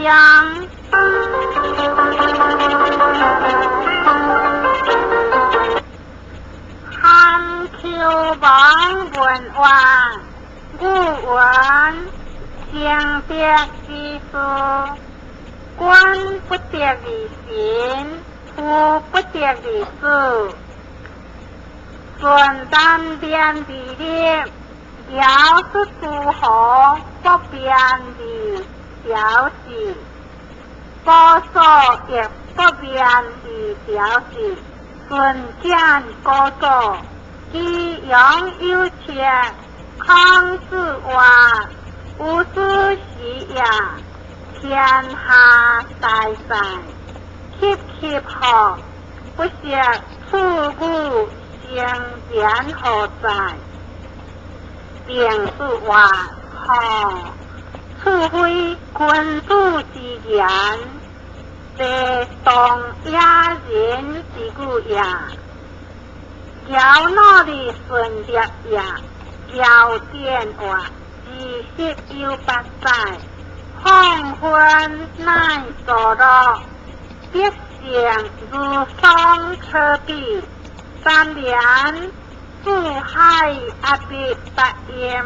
章。韩丘王问话，语云：成德之事，君不得而臣，父不得而子。顺当变而立，尧出诸侯不变而表示，高所亦不变而表示。顺见高所，其阳有切，孔子话：吾师是也，天下大善，协协和，不惜处古相言何在？并子话：吼，除非君子之言，这当野人之故也。尧哪里顺德也？尧典话，28载，黄昏乃所落，德行如霜可比。三年，四海阿必八音。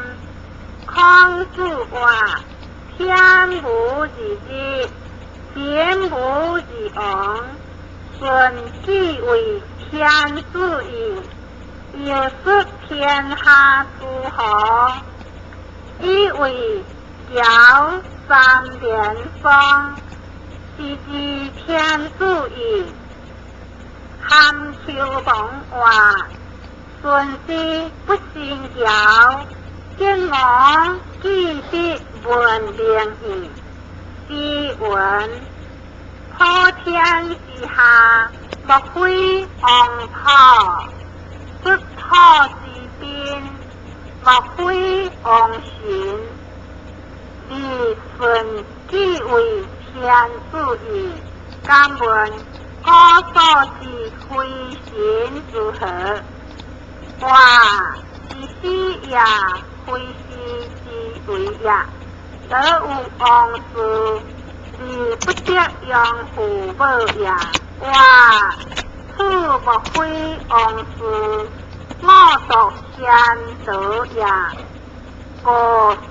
孔子话：天无二日，民无二王，舜既为天子矣，又率天下诸侯，以为尧三年丧，是知天子矣。韩丘王话：舜之不信尧，今王既得闻名矣。诗云：普天之下，莫非王土；出土之宾，莫非王臣。而舜既为天子矣，敢问古所之非神如何？话是死也，非是之为也。得有王事，而不得养父母也。话此莫非王事，我独先得也。故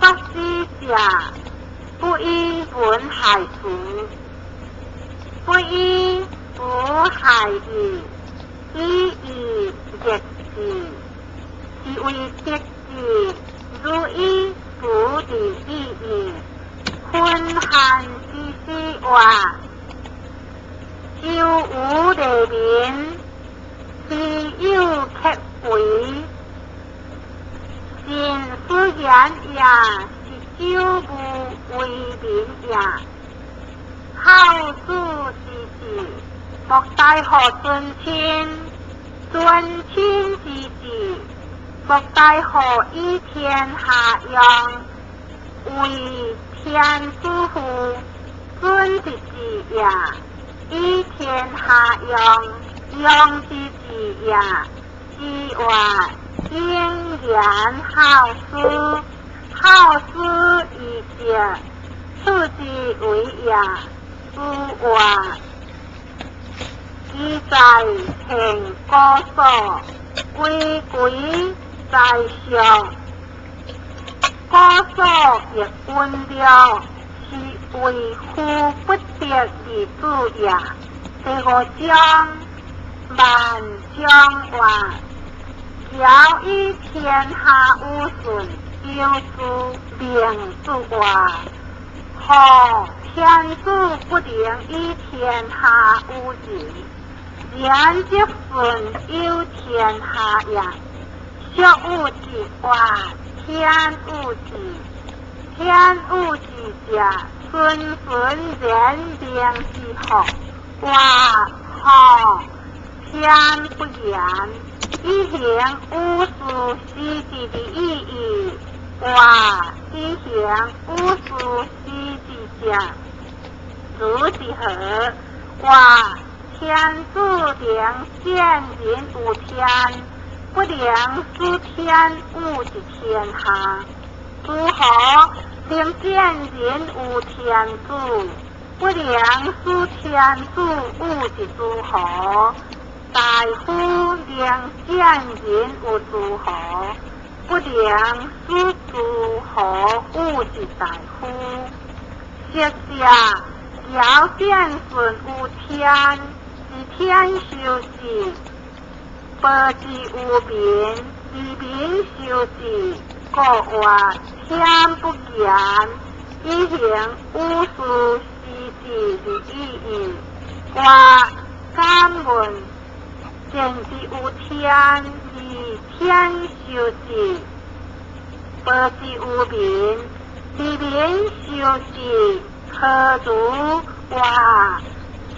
杀死者，不以文害辞，不以武害义，以义逆志，是为得志，如以不利义义。昏汉之时话，周无利民，非有克为。神思言也，是周无为民也。孝子之志，莫大乎尊亲；尊亲之志，莫大乎以天下用。为天子乎？尊之治也；以天下用，用之治也。是话应言孝思，孝思以德，处之为也。是话其在天古所，规规在上，古所亦温了，是为父不得而子也。第五章万章话，尧以天下有舜，有子明子话，何天子不能以天下有人？然则舜有天下也。俗有之话，天有之，天有之者，顺顺人命之福。话何天不言，以行五事施之的意义。话以行五事施之者，如是何？话天子能见人有天，不能使天有一天下。如何能见人有天子？不能使天子有一諸侯，大夫能見人有諸侯，不能使諸侯有一大夫。昔者堯見舜於天，是天修治；保之有民，而民修治。故曰：天不言，以行五事施治而已矣。我敢问：前之有天，而天修治；保之有民，而民修治，何如我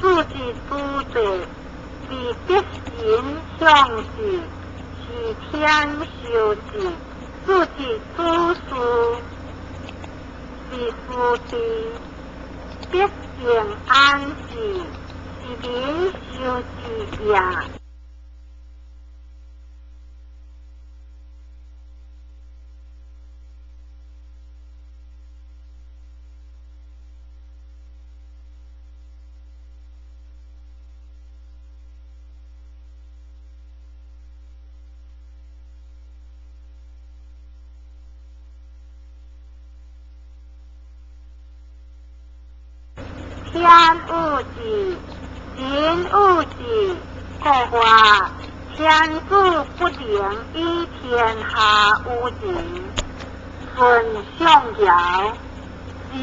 事之主者，而德神向治，是天修治；事之主事，是事治；百姓安治，是民修治也。天有治，人有治，故曰：天子不能以天下無人。舜上堯，二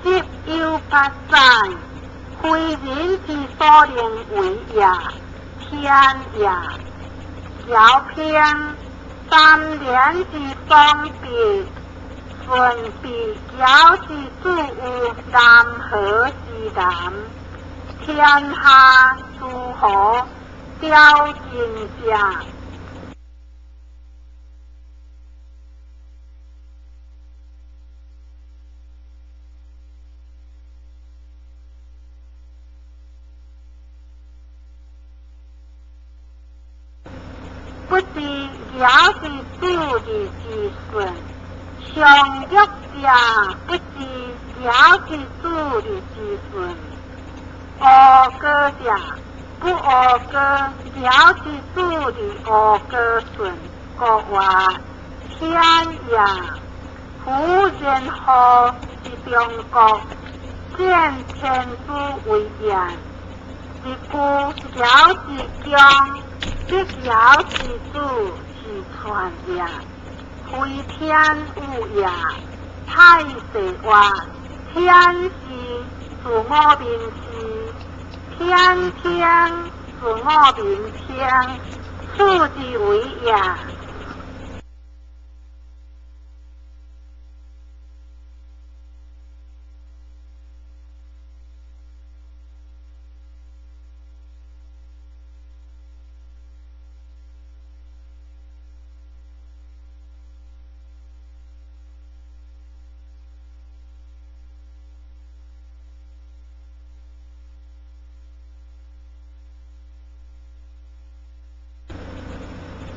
十有八載，非人之所能為也。天也。堯篇三連之雙璧，舜比堯之子於南河之南。天下諸侯雕金者。不知堯之子而之舜，上欲者不知堯之子而之舜。阿哥者不阿哥，堯之子而阿哥舜。故曰：天也。夫人何之中國，見天子為言。是故堯之姜，必堯之子是傳也，非天有也。太歲曰：天時自我民視，天聽自我民聽，此之謂也。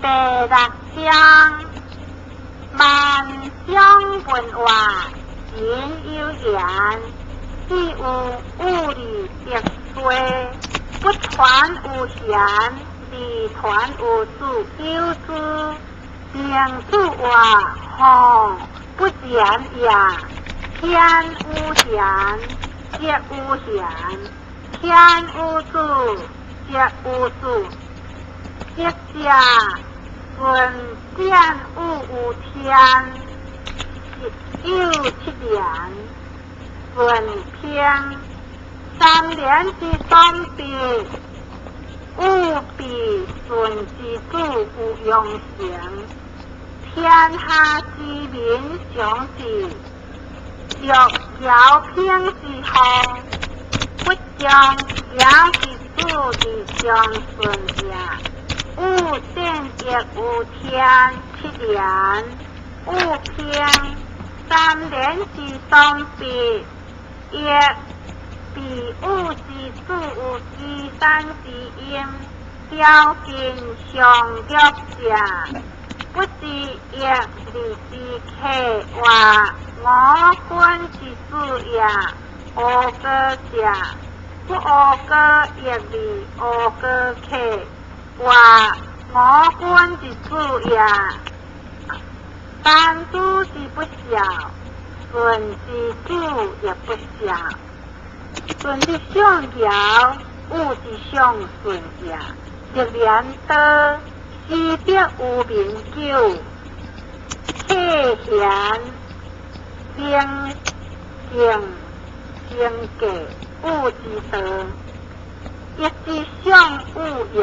第六章，万象文化人有言，只有五理得衰，不传有贤，而传有子。有之，明主话吼不言也。天有贤，则有贤；天有子，则有子。昔者舜见禹有天，十有七年。舜篇三年之丧毕，禹比舜之子有阳城，天下之民常治。若尧平之后，不将尧之子而将舜也。禹见亦有天七年，禹篇三年之丧毕，亦比禹之子有箕山之阴，雕金上玉者，不知亦而之客曰：我君之子也。烏哥者，不烏哥亦離烏哥客，話我君之子也。丹朱之不孝，舜之子亦不孝。舜之上堯，禹之上舜也。六連刀，師必有民久。客賢，明敬貞格，禹之道。益之上禹也，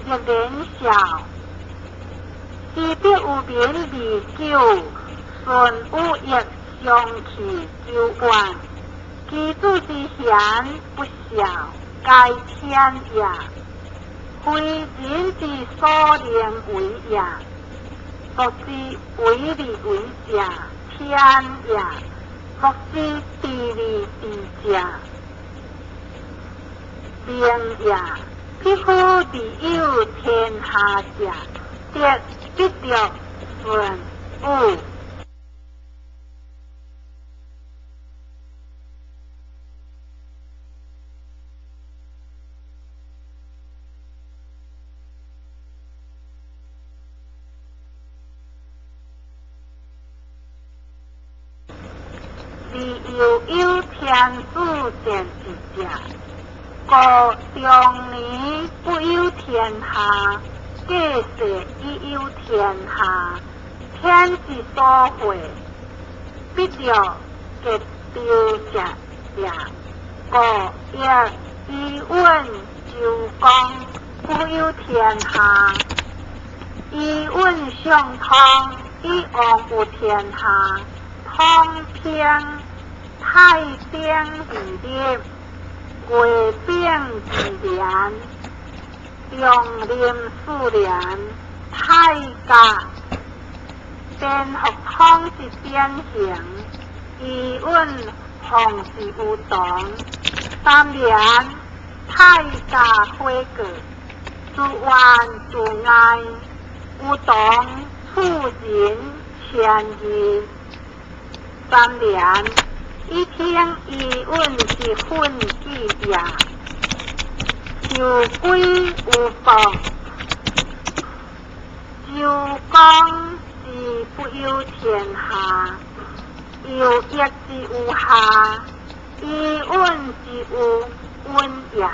六連孝。師必有民而久，舜禹亦相去久遠。其子之賢不孝，皆天也。非人之所能為也。國之為而為者，天也；國之治而治者，明也。匹夫而有天下者，得必得舜禹。而又有天子善治者，故長年不憂天下，過世以憂天下。天之所會，必著結丟者也。故亦伊尹周公不憂天下，伊尹相湯以王有天下。湯平太丁而立，月丙而連，陽林四連，太甲顛覆湯之典型，伊尹奉之有同。三連太甲火過，自怨自艾，有同處人謙義。三連以聽伊尹之訓記也，受歸有報，周公之不憂天下，由益之有下，伊尹之有穩也。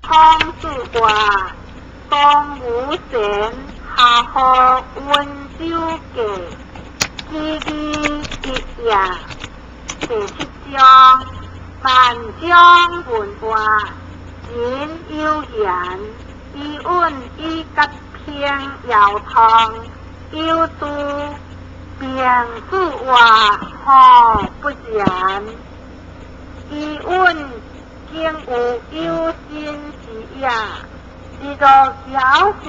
孔子話：東吳神下河溫州記，其義一也。第七章：萬章文化，人有言，伊尹以甲平堯湯，有都平子話何不然？伊尹竟有有心之也，是若堯舜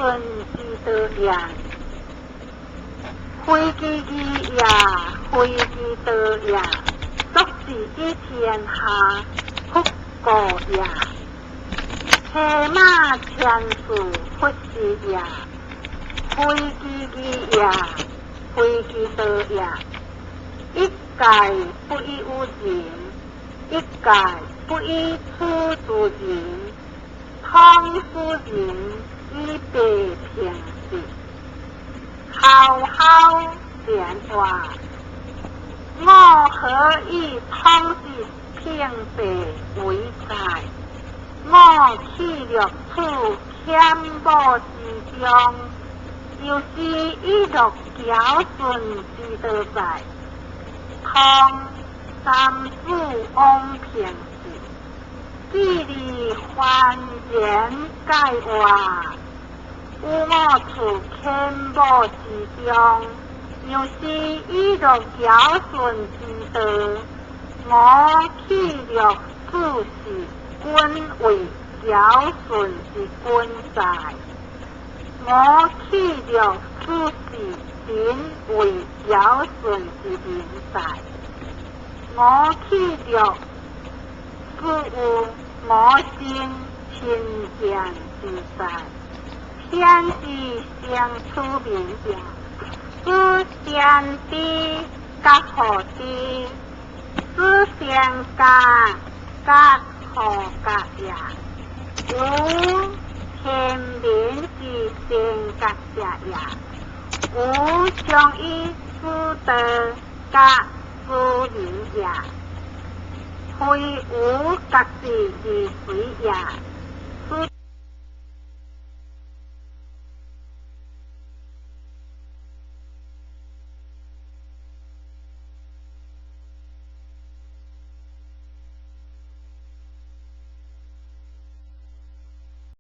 之道也。非其義也，非其道也，足是以天下弗過也。騎馬千駟弗是也，非其義也，非其道也。一介不以有仁，一介不以處諸人，通諸人以白平時。浩浩連話，我何以統治平白為在？我棄六處險惡之中，由是以樂堯舜之道哉。通三子王平氏，既利凡人界外，於我處阡陌之中，由是以樂堯舜之道，我棄樂處世，君為堯舜之君哉。我棄樂處世，民為堯舜之民哉。我棄樂處有我心親見之哉。天之生出民也，子先知甲何知？子先覺甲何覺也？吾天民之先覺者也。吾將以此道覺諸民也，非吾覺之而隨也。